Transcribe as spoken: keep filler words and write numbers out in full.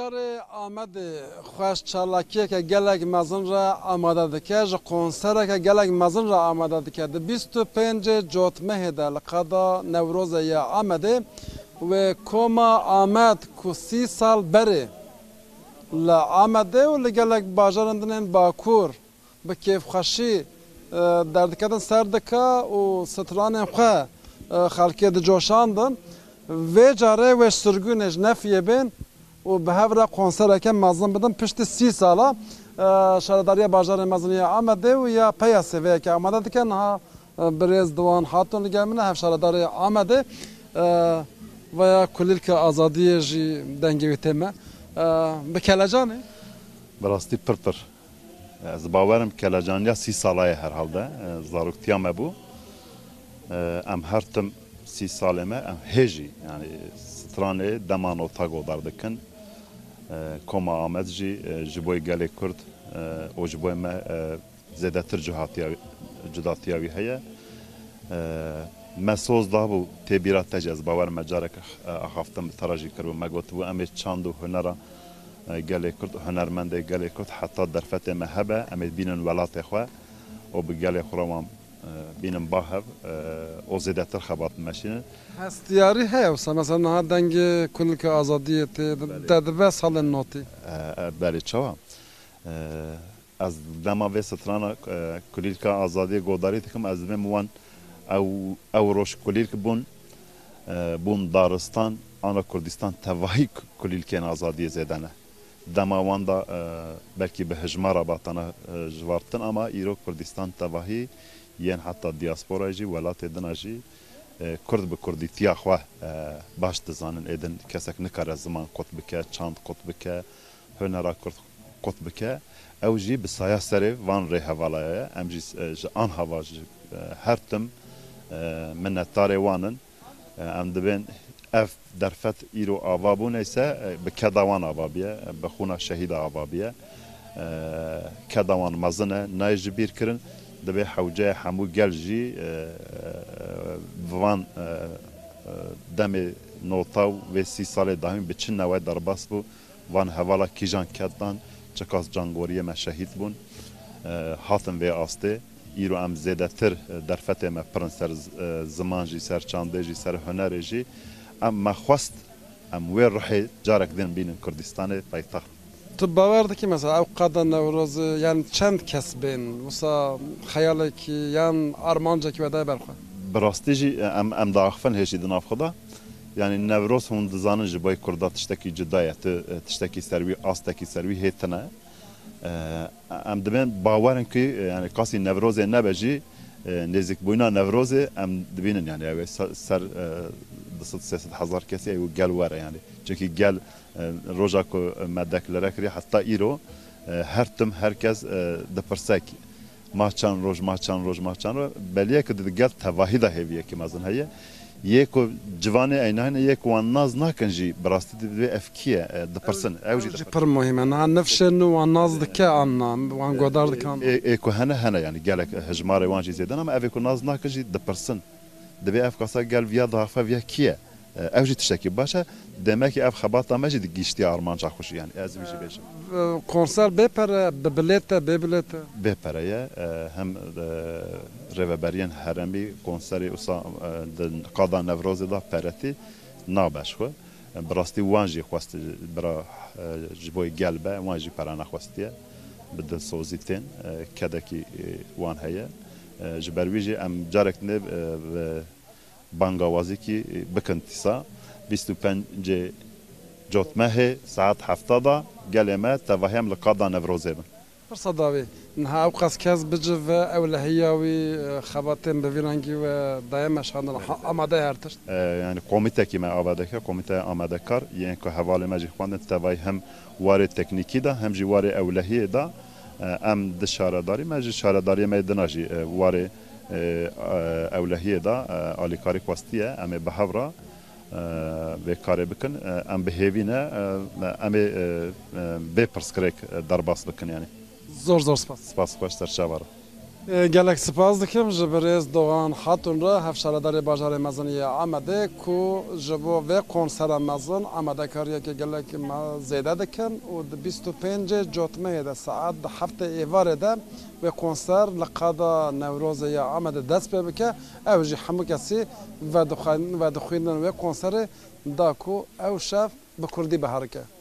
Şarê Amedê xweş çalakiyeke gelek mezin re amade dike, ji konsereke gelek mezin re amade dike. Di bîst û pêncê Cotmehê de li qada Newrozê ya Amedê wê koma Amed ku sî sal berê li Amedê û li gelek bajarên din ên Bakur bi kêfxweşî, e, derdiketin ser dike û stranên xwe, e, xelkê dicoşandin. Vê carê wê sirgûnê ji Nefiyê bên û bi hev re konsereke mezin bidin. Piştî sî sala, e, Şaredariya Bajarê Mezin ya Amedê û ya P Y S vê yekê amade dike. Niha, e, birêz Diwan Hatun li gel min e, hevşaredarê Amedê. E, Vaya Kulîlka Azadiyê jî dengê wî tê me. E, bi kelecan e? Bi rastî pir pir. Ez bawerim kelecaniya sî sala ye herhalde, e, zaroktiya me bû. E, em her tim sî salê me, em hê jî, yanî stranê dema nota godar dikin. E, Koma Amed jî, e, ji bo gelê Kurd, e, û ji bo me, e, zêdetir cuhatiya, cudatiya wî heye. E, Me soz dabû, tê bîra te jî ez bawer me carek, e, axaftin bi te re jî kiribû. Me gotibû, em ê çand û hunera, e, gelê Kurd, hunermendê gelê Kurd heta derfetê me hebe, em ê bînin welatê xwe û bi gelê xwe re wan, e, bînin ba hev, e, û zêdetir xebat meşînin. Hestiyarî heye wisa, mesela niha dengê Kulîlka Azadiyê tê, Belê. Te dibe salên notî. E, e, belê, çawa? E, Ez dema vê strana, e, Kulîlka Azadiyê godarî dikim, ez dibêm wan ew, ew roj kulîlk bûn, e, bûn daristan, ana Kurdistan tevahî ku-, kulîlkên azadiyê zêde ne. Dema wan da, e, belkî bi hijmara batana, e, jivartin, ama îro Kurdistan tevahî yên heta diasporayê jî, welatê din a jî, e, Kurd bi kurdîtiya xwe, e, baş dizanin. Êdin kesek nikare ziman qut bike, çand qut bike, hunera Kurd qut bike. Ew jî bi saya serê van rêhevalaya ye. Em jî, e, ji anhava ji, e, her tim, e, minetdarê wan in. E, em dibên ev derfet îro ava bû, neyse, e, bi keda wan ava biye, e, bi xûna şehîda ava biye. E, keda wan mezin e, nayê ji bîr kirin. Divê hewceye hemû gel jî, e, e, bi van, e, e, demê nota û vê sî salê dahîn bi çi newe derbas bû. Van hevala kîjan ket dan, çiqas cangoriyê me şehîd bûn, e, hatin vê astê. Îro em zêdetir, e, derfetê me pir in ser z-, e, ziman jî, ser çandê jî, ser hunerê jî. Em me xwest, em wê ruhê carek din bînin Kurdistanê paytext. Tu bawer dikî mesela ew qada Newrozê, yani çend kes bên, wisa xeyalekî yan armancekî we daye ber xwe? Bi rastî jî, e, em, em diaxifin hêjî di nav xwe de. Yani Newroz hûn dizanin ji bo Kurda tiştekî cuda ye, tu, e, tiştekî ser wî, astekî ser wî hê tune. E, em dibên bawerin ku, e, yani qasî Newrozê nebe jî, e, nêzîkbûyîna Newrozê em dibînin, yani ew ê se-, ser, e, du sed sê sed hezar kesî ew gel were yani. Çunkî gel, e, roja ku me deklare kiriye heta îro, e, her tim her kes, e, dipirse ki ma çend roj, ma çend roj, ma çend roj. Belî ye ku di gel tevahî de hêviyekî mezin heye. Yê ku civanê eyna hene, yê ku wan nas nakin jî, bi rastî divê ev kî ye, e, dipirsin. Ew jî Ew jî dipirsin. Pir muhîm e. Niha nifşên nû wan nas dike an na, wan godar dike an na. Ê, ê ku hene, hene yani gelek, e, hijmarê wan jî zêde ne, ama ev ê ku nas nakin jî dipirsin. Divê ev kasa gel viya diaxife viya kî ye? E, ew jî tiştekî baş e. Demekî ev xebata me jî digihîştiye armanca xwe jî, yani ez vî jî bêjim. E, konser bê pere, bi bilêt e, bê bilêt e? Bê pere ye. E, hem, e, rêveberiyên herêmî konserê wisa, e, di qada Newrozê de peretî nabe ji xwe. E, bi rastî wan jî xwest bira, e, ji bo gel be, wan jî pere nexwestiye. Bi dilsozî tên, e, kedekî, e, wan heye. E, ji ber wî jî em carek nê, e, bi bangawazîkî bikin dîsa. Bîst û pêncê Cotmehê saet hefta da gelê me tevahiya em li qada Newrozê bin. Pirsa dawî, niha ew qas kes bicive ewlehiya wî, e, xebatên bi vî rengî we daye meşandin, ha, amade ye her tişt? E, yani komîtekî me amade dike, komîteya amadekar, yên ku hevalê me jî xwendin, tevayî hem warê teknîkî de, hem jî warê ewlehiyê de, e, em di şaredarî me, ji şaredariyê me yê dina jî, e, warê, e, e, ewlehiyê de, e, alîkarî xwestiye, em ê bi hev re, e, vê karê bikin. E, em bi hêvî ne, e, em ê, e, e, bê pirsgirêk, e, derbas bikin, yani. Zor zor spas. Spas, xweş, serçava re. Gelek spas dikim ji birêz Doğan Hatun re, hevşaredarê bajarê mezin yê Amedê, ku ji bo vê konsera mezin amadekariyeke gelek me zêde dikin û di bîst û pêncê Cotmehê de saet di heftê êvarê de wê konser li qada Newrozê ya Amedê dest pê bike. Ew jî hemû kesî vedixwe-, vedixwînin wê konserê, da ku ew şev bi kurdî biherike.